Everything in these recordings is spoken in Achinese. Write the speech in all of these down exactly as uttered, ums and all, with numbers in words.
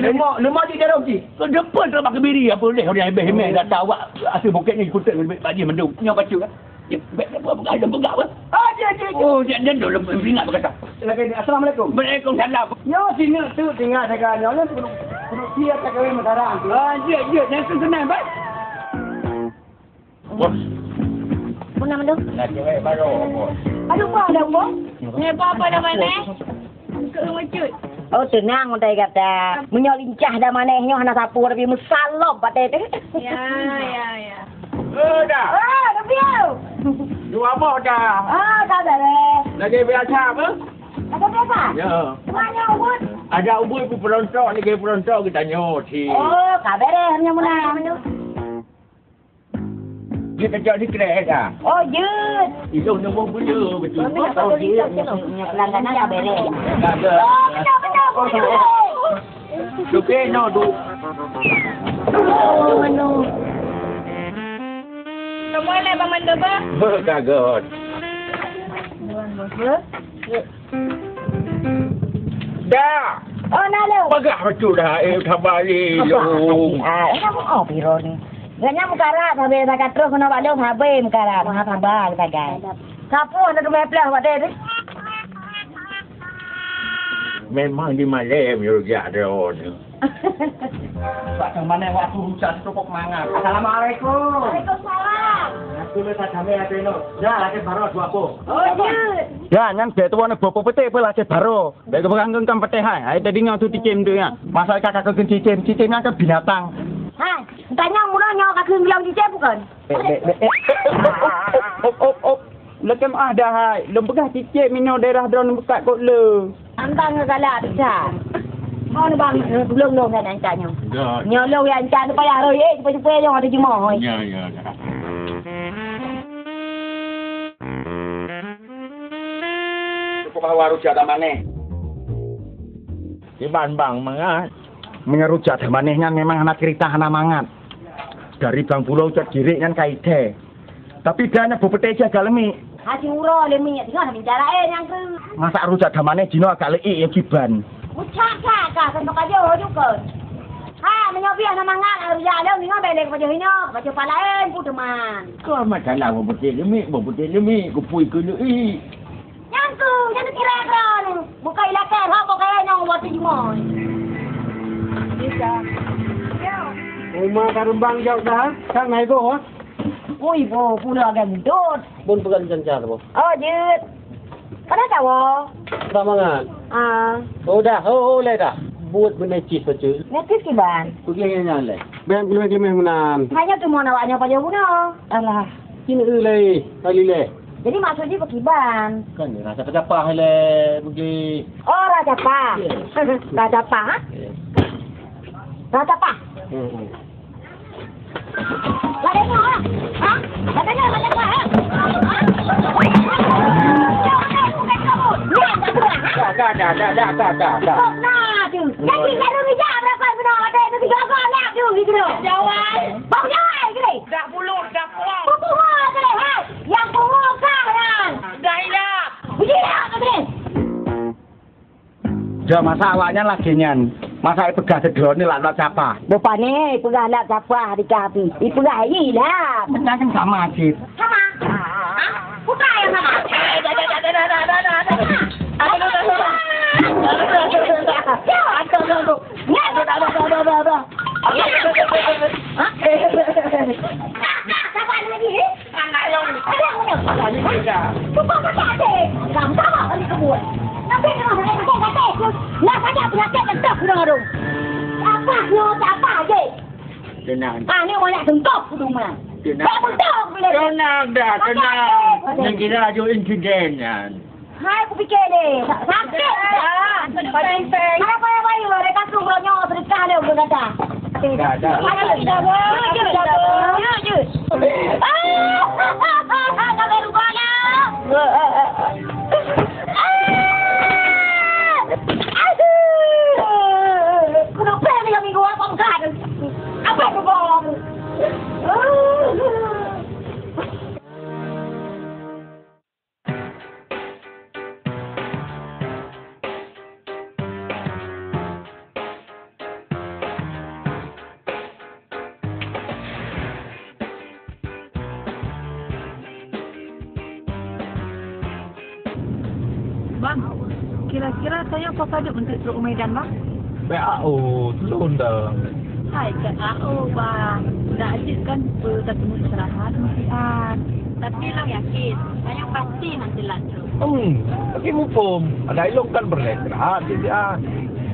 Leumah, leumah jih jaroe jih. Keudepan teuma keubiri, apa leh orang hebeh-hebeh data awak asai bukét ni ikut ngon bak jih mandum. Nyoe bacut, eh? Bèk, bèk, bèk, bèk, bèk, bèk. Ah, jeuet, jeuet, jeuet. Oh, jeuet, jeuet, jeuet, lôn peuingat bak gata. Lagèe ni, assalamualaikum. Waalaikumsalam. Nyoe sineuk teuk tinggai sagai nyoe, nyoe kudu, kudu siap sagai meusaran. Ah, jeuet, jeuet, nyan keuh keunan, bah. Bos. Peue nama tu? Nah, cewek baru, bos. Aduh, apa ada, bos? Ni apa, apa nama ni? Keu meucut. Oh, teunang utai gata. Meunyoe lincah dan maneh nyoe hana sapeue, tapi meusalop batèe teuh. Ya, ya, ya. Eh, dah. Ah, tapi au. Dua boh dah. Ah, ka beres. Lagèe biasa apa? Lagèe biasa? Ya. Cuma nyoe ubit. Ada ubit pun perontok, lagèe perontok geutanyoe cit. Oh, ka beres nyoe meunan. Jeuet tajak sikrek dah. Oh, jeuet. Ilôn nombor puluh betul. Kami nak tahu dia punya pelangganan dah beres. Dah, dah. Oh, betul, betul, betul. Okey, no, du. Oh, no. Kamu nak bangun dulu, bah? Beuh, kagot. Bangun dulu. Dah. Oh, na lôn. Peugah beutôi dah, eh, sabar lé lôn. Ah, eh, kamu, oh, biro ni. Gobnyan meukarat, sabe sakat troh keunoe bak lôn, sabe meukarat, meuha sabar sagai. Sapeue hana teumé plah bak deh. Memang di malém yue jak droeneuh. Bak teumane waktu rusak sitokok mangat. Assalamualaikum. Waalaikumsalam. Aku le tak kami ate no. Dah, lagi baru dua boh. Oh, jeuet. Ya, nyan bèk tuan boh peuté peulah cit baro. Bèk geupeugah ngon kam peuteh hai. Hai, tadi nyoe tu cicém tu ya. Masa ka ka keu cicém, cicém nyan kan binatang. Hai, tanya mula nyoe ka keu bilang cicém bukan? Bèk, bèk, bèk. Eh, op, op, op, op. Lekam ah dah hai. Lôn peugah cicém inoe daerah droeneuh beukat kot le. Antang ngon galak bisa. Mau ni bang, eh, belum lôn kan ancak nyoe. Ya. Nyoe lôn ya ancak tu payah roh, eh, cepat-cepat nyoe ada jemaah, oi. Ya, ya, ya. Cukup hawa rujak dan maneh. Iban bang mangat. Meunyoe rujak dan maneh nyan memang hana cerita, hana mangat. Dari bang pulo cot jirék nyan ka idéh. Tapi dan nyan beupeuteh jaga leumiek. Hati uroe leumiek, tengok nak bicara, eh, nyang keu. Masak rujak dan maneh jinoe agak leuék ya kiban. Ucak-cak kah, kan baka jauh juga. Ha, meunyoe biasa mangat, rujak lôn, tengok bèk lé kepajoh inoe, kepajoh palaén, pu teuma. Kau masalah beupeuteh leumiek, beupeuteh leumiek, kupui keu leuék. Nyang tu, nyang tu kira kira ni. Bukai lakar, ha, bukai nyang buat tu jumoi. Bisa. Uma ka rumbang jok dah, kan nai boh, ha? Ui, boh, pula gendut. Bun pegan jancar, boh. Oh, jeuet. Pada tahu? Dah mangan. Ah. Oh, dah. Oh, oh, leh dah. Buat benda cis betul. Netis kiban. Pergi yang nyan leh. Bang, belum kemeh menan. Hanya tu mau awaknya pada guna. Alah. Sini, eh, leh. Kali leh. Jadi maksudnya pekiban? Kan rasa kecapah le bagi. Oh, rasa pah. Ya. Rasa pah, ha? Ya. Rasa pah. Hmm, hmm. Ada nyoe, ha? Ha? Ada nyoe, ada nyoe, ha? Ha? Dah, dah, dah, dah, dah, dah, dah. Kok na tu? Jadi, lalu bijak berapa benar ada itu tiga kali tu gitu. Jawai. Bang jawai gitu. Dah bulu, dah pulang. Buku ha tu, ha? Yang pungo kah nyan? Dah hilang. Bujih dah, Patris. Dah masa awaknyan lagèe nyan. Masa ipeugah teudroe ni lak-lak capah. Bupani ipeugah lak capah di kah pi. Ipeugah ilang. Macam sama cit. Sama? Hah? Bukan yang sama. Dah, dah, dah, dah. Aduh, aduh, aduh. Aduh, aduh, aduh. Aduh, aduh, aduh, aduh, aduh. Hah? Sabar lagi, eh? Anak yang ada punya. Bukan pakai hati. Kamu sama kali kebun. Tapi kalau saya pakai kata itu, nak saja penyakit tetap kurang aduh. Apa nyo, apa aja? Tenang. Ah, ni banyak sengkok kudu mah. Tenang. Tak betul bila. Tenang dah, tenang. Yang kira aja insiden kan. Hai, kupikir deh. Sa-, sakit. Ah, paling peng. Hai, apa yang bayu? Mereka suruh nyoh sedekah dia, udah kata. Dah, dah. Ayo, kita, Bang. Ayo, ayo. Ah, tak ada rupa nak. Ah. Aduh. Kenapa ni kami dua pangkat? Apa tu, Bang? Kira-kira tanyoe pakon duek untuk trok u Medan, Bang? P A U, tulông dong. Hai, P A U, Bang. Dak jeuet kan, peue, tateumé istirahat, meusiat. Tapi lôn yakin, tanyoe pasti hana teulat trok. Hmm, lagi muphom. Ada ilông kan peureulèe istirahat, meusiat.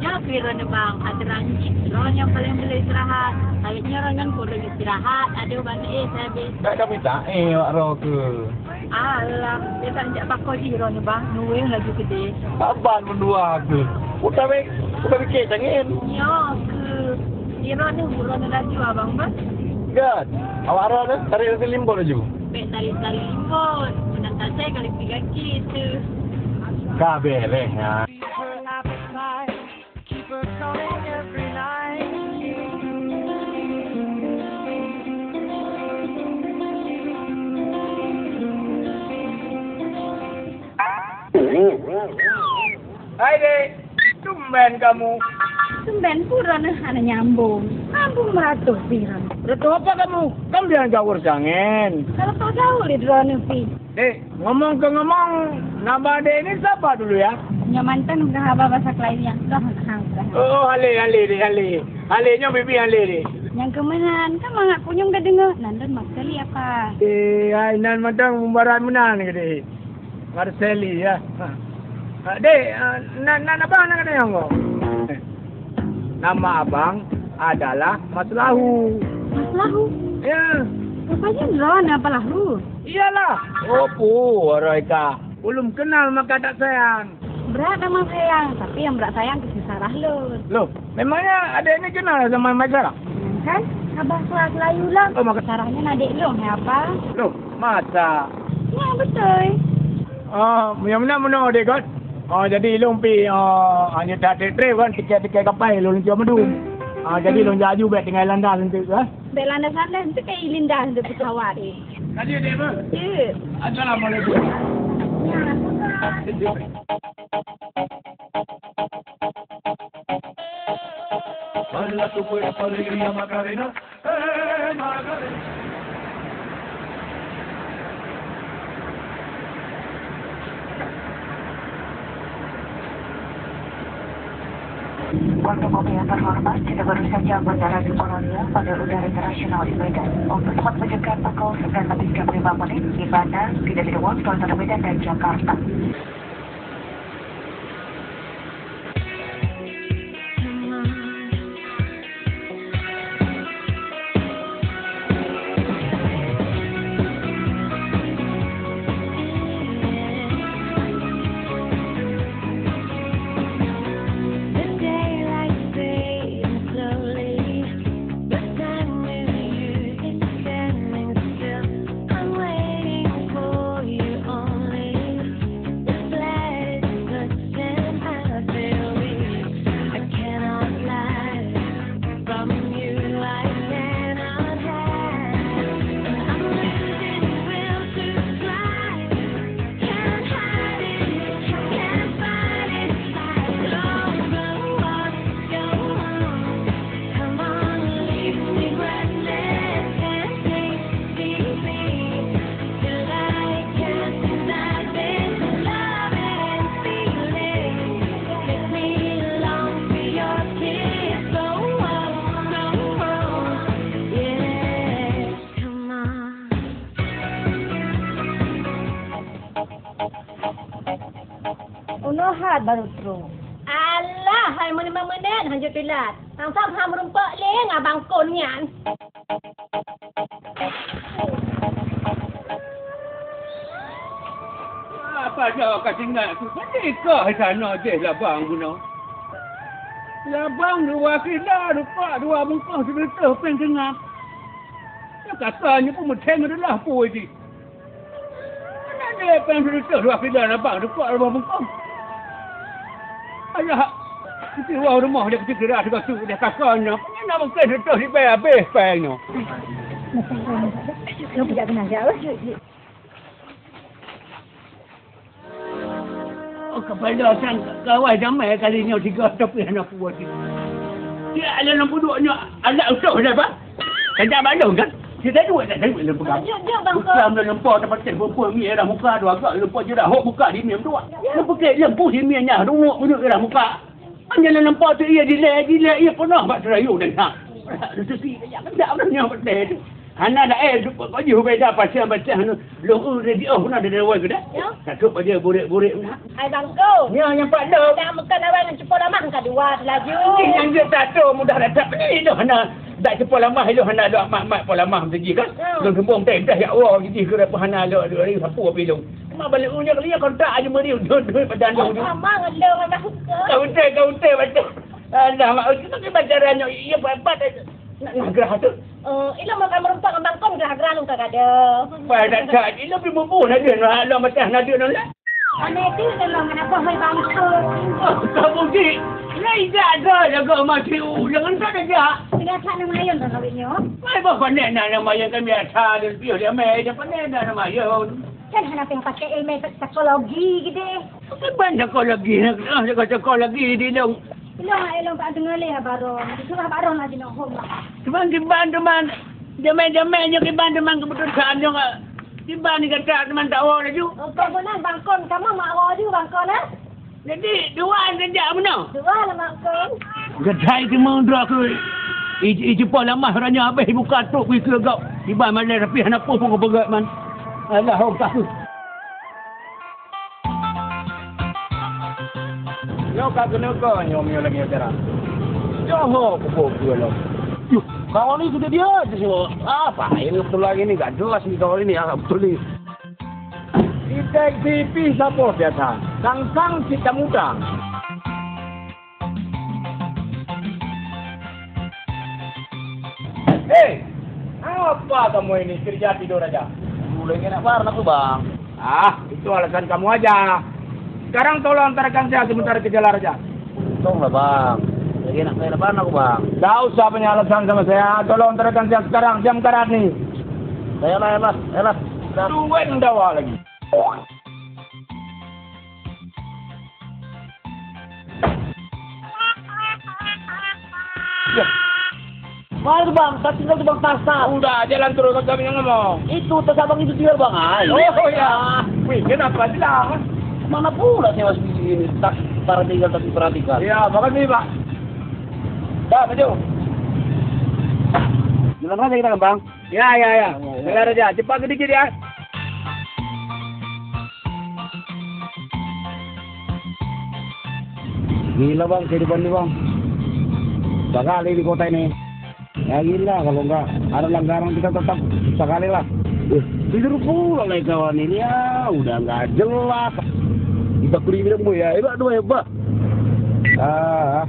Nyoe keu droeneuh, Bang, atra jih droe nyang paleng peureulèe istirahat. Awaknyan ngon kureueng istirahat, adoh ban éh sabe. Dak ka mita éh awak droe keuh. Alah, bèk tajak bak jih droeneuh, Bang. Nuweuh laju keudéh. Saban meudua keuh. Udah bèk, udah pikir cangén. Nyoe keuh. Droeneuh buroe laju abang, Bang. Gèt, awak droeneuh tarék laju limbot laju. Bèk tarék-tarék limbot. Meunan tasai kali tiga kilo. Ka beres, ya. Hai, Dek. Tumben kamu. Tumben pura neuh hana nyambung. Nyambung meuratoh pih droeneuh. Meuratoh apa kamu? Kan biar gaul cangén. Kalau ka gaul di droeneuh pih. Dek, ngomong ke ngomong, nama Dek ini siapa dulu ya? Nyoe mantan udah haba bahasa Kelayu nyang soh hang udah. Oh, hale, hale, Dek, hale. Hale nyoe bibi hale, Dek. Nyang keumeunang, kan mangat punyueng ka deungoe, nan lôn Marceli apa? Eh, hai nan mantong mubarat meunan ke, Dek. Marceli, ya. Ha. Ha, Dek, ha, nan, nan abang na katanyong ko? Nama abang adalah Mas Lahu. Mas Lahu? Ya. Rupanya droeneuh apa Lahu? Iyalah. Oh, pu, Roy ka. Ulôn kenal maka tak sayang. Brat memang sayang, tapi nyang brat sayang keu si Sarah lôn. Loh, memangnya adek ni kenal sama Mai Sarah? Kan, abah suah Melayu lah. Oh, maka Sarah nyan adek lôn, hai apa? Loh, masa? Ya, betul. Ah, meunyoe meunan meunoe deh, Kot. Ah, jadi lôn pi, ah, hanya tak trip-trip kan, tiket-tiket kapai lôn jual medum. Ah, jadi lôn jaju bèk tinggai landas nanti tu, eh. Bèk landas-landas, nanti kayak lindas untuk pesawat, eh. Tadi dia apa? Ya. Assalamualaikum. Ya, apa? Barulah tu boleh pergi dia Macarena. Hey, Macarena. Waktu mobil terhormat, kita baru saja mendarat di Polonia pada Udara Internasional di Medan. Untuk tempat mendekat pukul sembilan lebih dua puluh lima menit di bandar, tidak ada waktu antara Medan dan Jakarta. Unoe hat baru trok. Alah, hai meunimang menit hanjeuet pilat. Sang-sang ha meurumpok lé ngon abang kon nyan. Apa dah ka tinggai aku? Tadi kah sana deh labang bunoe. Labang dua kilo, dua, dua bungkôh sireutôh péng seungab. Nyoe kata nyoe pun meutheng adalah pui jih. Aneuk deh péng sireutôh dua kilo labang dukok lam bungkôh. Ayah, enti wah rumoh dia keuti kira sigoe su dia kaka nyoe. Nyoe mungken sireutôh ribèe habéh péng nyoe. Nyoe pijak keunan jak, weh. Oh, kepala sang kawai jamai kali nyoe tiga tapi hana kuat. Dia ada lam puduk nyoe anak utuh dah, Pak. Kejak balong kan? Tidak duit, tak duit leumpah. Jok, jok, Bang Kon. Bukan leumpah tempat teh bumpun mi era muka dua gak leumpah je dah hok buka di miem dua. Ya. Leumpah ke leumpah di miem nyah dunguk meunyo era muka. Hanya leumpah tu ia dilek, dilek ia penuh bak terayu dan ha. Itu si ya kendak orang nyah betul tu. Hana dah eh kau jih beda pasal macam anu. Lôn, eh, radio na dari awai ke dah? Ya. Takut pada burik-burik na. Hai Bang Kon. Nyoe nyang pat lom. Dah makan awai ngon ceupok lamah ka dua laju. Nyang jeuet tato mudah dah tak beli dah hana. Dak ceupok lamah dah hana dak mak-mak pok lamah meuteujih kan. Hmm. Lôn sembong teh dah ya Allah jih ke dah hana lok dua hari sapu api lôn. Cuma balik unyek dia kontak aja meri duit duit padan lôn. Sama ngon lôn memang. Kau utai kau utai baca. Alah mak utai pakai baca ranyo iya pat-pat. Nak ngagrah tu. Eh, ilong makan meureumpok ngon Bang Kon grah-grah lôn ka gadoh. Pai dak that, ilong pih mubuh na deuh, na lom bateh na deuh nang lah. Aneh tu ilong ngon apa hai Bang Kon. Oh, ka budi. Lai jak dah jaga mati u, jangan tak dah jak. Sudah tak nama ayam dah kawin nyo. Mai bah pandai na nama ayam kami asa dan piôh dia mai, dah pandai na nama ayam. Kan hana payah pakai ilmu psikologi gitu. Kiban cakap lagi, ah, cakap-cakap lagi di dong. Ilong, ilong tak dengar leh abang Ron. Disuruh abang Ron lagi nak hom lah. Kiban, kiban teman. Jamai-jamai nyo kiban teman keputusan nyo. Kiban ni kata teman tak wow laju. Oh, kau benar Bang Kon, kamu mak wow laju Bang Kon eh? Jadi dua kerja mana? Dua lah Bang Kon. Gajai ke mendra ke. Iji iji pun lamah ranya habis buka tok kui ke gau. Kiban malam tapi hana pun pun kepegat man. Alah hom tak. Nyoe ka keuneuk keu nyoe meunyoe lagèe nyoe cara. Nyoe ho kupeue-peue lom. Yuh, kawan ni sudah dia je semua. Apa ini betul lagi ni? Gak jelas ni kawan ini, ah, betul ni. Itek pipi sapo biasa? Kangkang cit tamudang. Hei, apa kamu ini kerja tidur aja? Dulu lagi nak bar nak bang. Ah, itu alasan kamu aja. Sekarang tolong antarkan saya sebentar ke jalan raja. Tolonglah bang. Lagi nak saya lepas aku bang. Tak usah banyak alasan sama saya. Tolong antarkan saya sekarang jam karat ni. Saya lah, ya lah, ya lah. Tungguin dawa lagi. Ya. Mana tu bang? Saya tinggal tu bang tasam. Udah, jalan terus kami yang ngomong. Itu tasam bang itu tinggal bang. Ai. Oh ya. Wih, kenapa jelas? Mana pula saya masih di sini? Tak para tinggal tapi perhatikan. Ya, makasih pak. Dah, maju. Jalan aja kita bang. Ya, ya, ya. Jalan aja. Cepat sedikit ya. Gila bang, kehidupan ni bang. Susah kali di kota ini. Ya gila kalau enggak ada langgaran kita tetap susah kali lah. Eh, tidur pula lagi kawan ini ya, udah nggak jelas. Kita beli minum ya, hebat dua hebat. Ah.